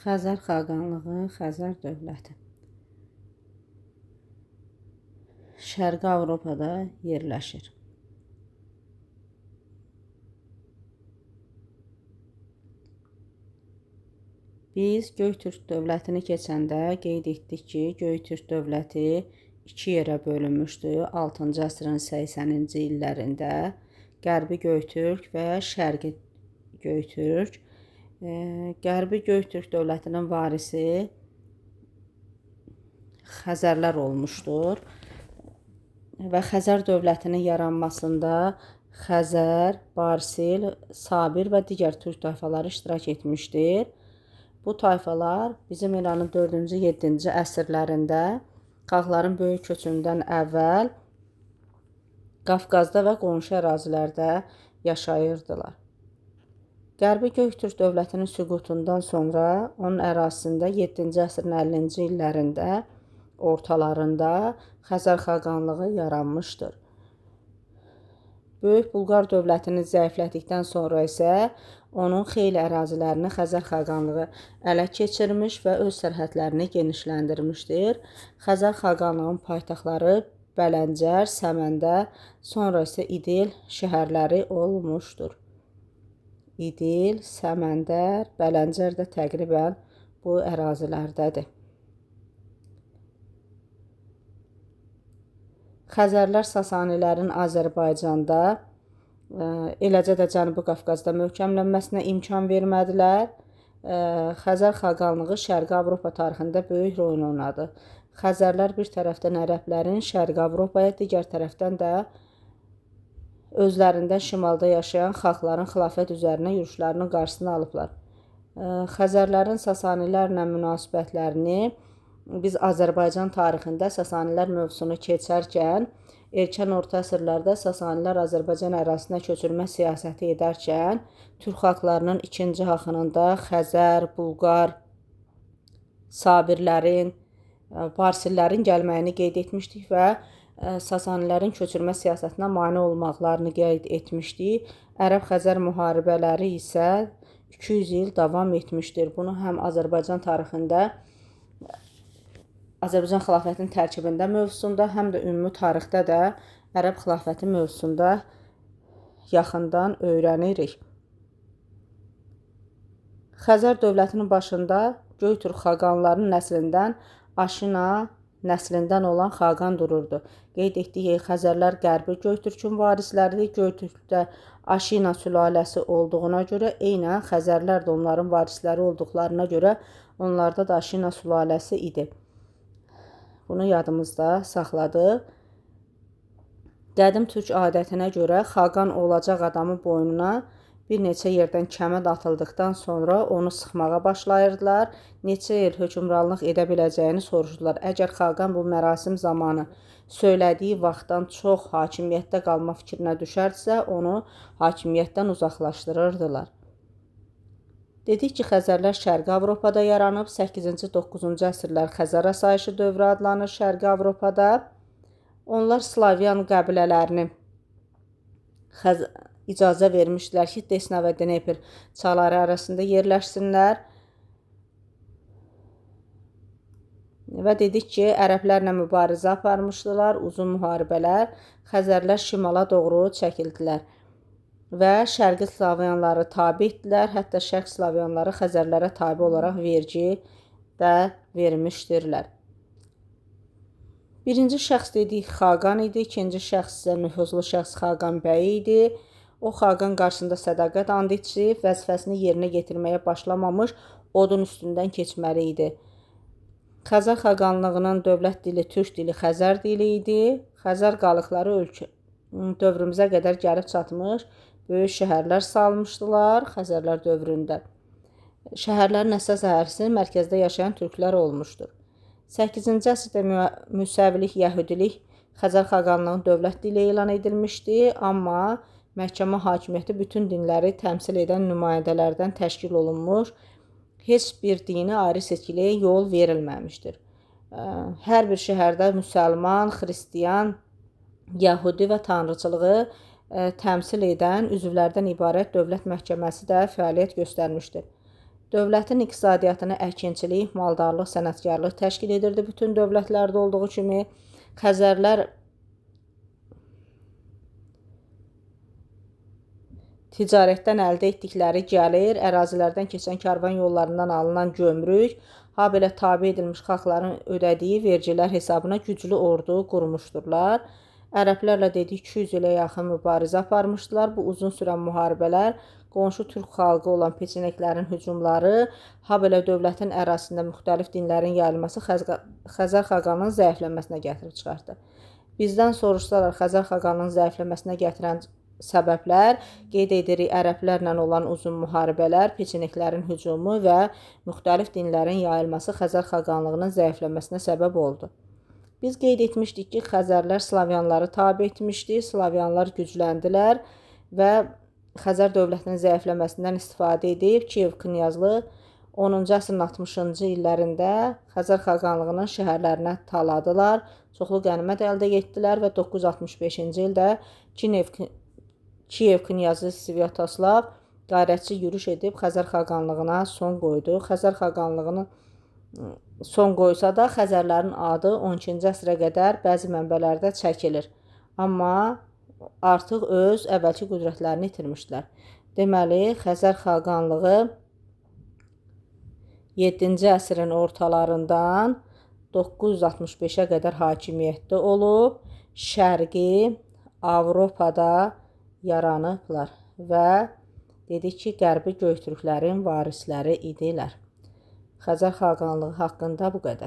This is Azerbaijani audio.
Xəzər xaqanlığı, Xəzər dövləti. Şərqi Avropada yerləşir. Biz Göytürk dövlətini keçəndə qeyd etdik ki, Göytürk dövləti iki yerə bölünmüşdü. 6-cı əsrin 80-ci illərində Qərbi Göytürk və Şərqi Göytürk. Qərbi Göytürk dövlətinin varisi Xəzərlər olmuşdur və Xəzər dövlətinin yaranmasında Xəzər, Barsil, Sabir və digər türk tayfaları iştirak etmişdir. Bu tayfalar bizim eranın 4-cü, 7-ci əsrlərində xalqların böyük köçündən əvvəl Qafqazda və qonşu ərazilərdə yaşayırdılar. Qərbi Göytürk dövlətinin süqutundan sonra onun ərazisində 7-ci əsrin 50-ci illərində ortalarında Xəzər xaqanlığı yaranmışdır. Böyük Bulqar dövlətini zəiflətdikdən sonra isə onun xeyli ərazilərini Xəzər xaqanlığı ələ keçirmiş və öz sərhədlərini genişləndirmişdir. Xəzər xaqanlığının paytaxtları Bələncər, Səməndər, sonra isə İdil şəhərləri olmuşdur. İdil, Səməndər, Bələncər də təqribən bu ərazilərdədir. Xəzərlər Sasanilərin Azərbaycanda, eləcə də Cənubi Qafqazda möhkəmlənməsinə imkan vermədilər. Xəzər xaqanlığı Şərqi Avropa tarixində böyük rol oynadı. Xəzərlər bir tərəfdən ərəblərin Şərqi Avropaya, digər tərəfdən də özlərindən şimalda yaşayan xalqların xilafət üzərinə yürüşlərinin qarşısını alıblar. Xəzərlərin Sasanilərlə münasibətlərini biz Azərbaycan tarixində Sasanilər mövzusunu keçərkən erkən orta əsrlərdə Sasanilər Azərbaycan ərazisinə köçürmə siyasəti edərkən türk xalqlarının ikinci axınında Xəzər, Bulqar, Sabirlərin, Parsillərin gəlməyini qeyd etmişdik və Sasanilərin köçürmə siyasətinə mane olmaqlarını qeyd etmişdik. Ərəb-Xəzər müharibələri isə 200 il davam etmişdir. Bunu həm Azərbaycan tarixində Azərbaycan xilafətinin tərkibində mövzusunda, həm də ümumi tarixdə də Ərəb xilafəti mövzusunda yaxından öyrənirik. Xəzər dövlətinin başında Göytürk xaqanlarının nəslindən Aşina nəslindən olan xaqan dururdu. Qeyd etdik ki, Xəzərlər Qərbi Göytürkün varisləridir. Göytürkdə Aşina sülaləsi olduğuna görə, eynən Xəzərlər də onların varisləri olduqlarına görə onlarda da Aşina sülaləsi idi. Bunu yadımızda saxladıq. Qədim türk adətinə görə xaqan olacaq adamın boynuna bir neçə yerdən kəmənd atıldıqdan sonra onu sıxmağa başlayırdılar. Neçə il hökmranlıq edə biləcəyini soruşdular. Əgər xaqan bu mərasim zamanı söylədiyi vaxtdan çox hakimiyyətdə qalma fikrinə düşərsə, onu hakimiyyətdən uzaqlaşdırırdılar. Dedik ki, Xəzərlər Şərqi Avropada yaranıb. 8-ci, 9-cu əsrlər Xəzər asayişi dövrü adlanır Şərqi Avropada. Onlar Slavyan qəbilələrini icazə vermişdilər ki, Desna və Dnepr çayları arasında yerləşsinlər. Və dedik ki, ərəblərlə mübarizə aparmışdılar, uzun müharibələr. Xəzərlər şimala doğru çəkildilər və Şərqi Slavyanları tabe etdilər. Hətta Şərq Slavyanları Xəzərlərə tabe olaraq vergi də vermişdirlər. Birinci şəxs dedik xaqan idi, ikinci şəxs isə nüfuzlu şəxs Xaqan bəy idi. O xaqan qarşısında sədaqət and içib, vəzifəsini yerinə yetirməyə başlamamış odun üstündən keçməli idi. Xəzər xaqanlığının dövlət dili türk dili Xəzər dili idi. Xəzər qalıqları ölkə dövrümüzə qədər gəlib çatmış böyük şəhərlər salmışdılar Xəzərlər dövründə. Şəhərlərin əsas əhalisi mərkəzdə yaşayan türklər olmuşdur. 8-ci əsrdə Müsəvilik, Yəhudilik Xəzər xaqanlığının dövlət dili elan edilmişdi, amma məhkəmə hakimiyyəti bütün dinləri təmsil edən nümayəndələrdən təşkil olunmuş, heç bir dini ayrı seçkiliyə yol verilməmişdir. Hər bir şəhərdə müsəlman, xristian, Yəhudi və tanrıçılığı təmsil edən üzvlərdən ibarət dövlət məhkəməsi də fəaliyyət göstərmişdir. Dövlətin iqtisadiyyatını əkinçilik, maldarlıq, sənətkarlıq təşkil edirdi. Bütün dövlətlərdə olduğu kimi Xəzərlər ticarətdən əldə etdikləri gəlir, ərazilərdən keçən karvan yollarından alınan gömrük, habelə tabe edilmiş xalqların ödədiyi vergilər hesabına güclü ordu qurmuşdurlar. Ərəblərlə dedik 200 ilə yaxın mübarizə aparmışdılar. Bu uzun sürən müharibələr, qonşu türk xalqı olan peçeneklərin hücumları, habelə dövlətin ərazisində müxtəlif dinlərin yayılması Xəzər xaqanının zəifləməsinə gətirib çıxartdı. Bizdən soruşsalar Xəzər xaqanının zəifləməsinə gətirən səbəblər qeyd edirik: ərəblərlə olan uzun müharibələr, peçeneklərin hücumu və müxtəlif dinlərin yayılması Xəzər xaqanlığının zəifləməsinə səbəb oldu. Biz qeyd etmişdik ki, Xəzərlər Slavyanları tabe etmişdi, Slavyanlar gücləndilər və Xəzər dövlətinin zəifləməsindən istifadə edib Kiyev knyazlığı 10-cu əsrin 60-cı illərində Xəzər xaqanlığının şəhərlərinə taladılar, çoxlu qənimət əldə etdilər və 965-ci ildə Kiyev knyazı Svyatoslav qərətçi yürüş edib Xəzər xaqanlığına son qoydu. Xəzər xaqanlığını son qoysa da Xəzərlərin adı 12-ci əsrə qədər bəzi mənbələrdə çəkilir. Amma artıq öz əvvəlki qüdrətlərini itirmişdilər. Deməli, Xəzər xaqanlığı 7-ci əsrin ortalarından 965-ə qədər hakimiyyətdə olub, Şərqi Avropada yaranıblar və dedik ki, Qərbi Göytürklərin varisləri idilər. Xəzər xaqanlığı haqqında bu qədər.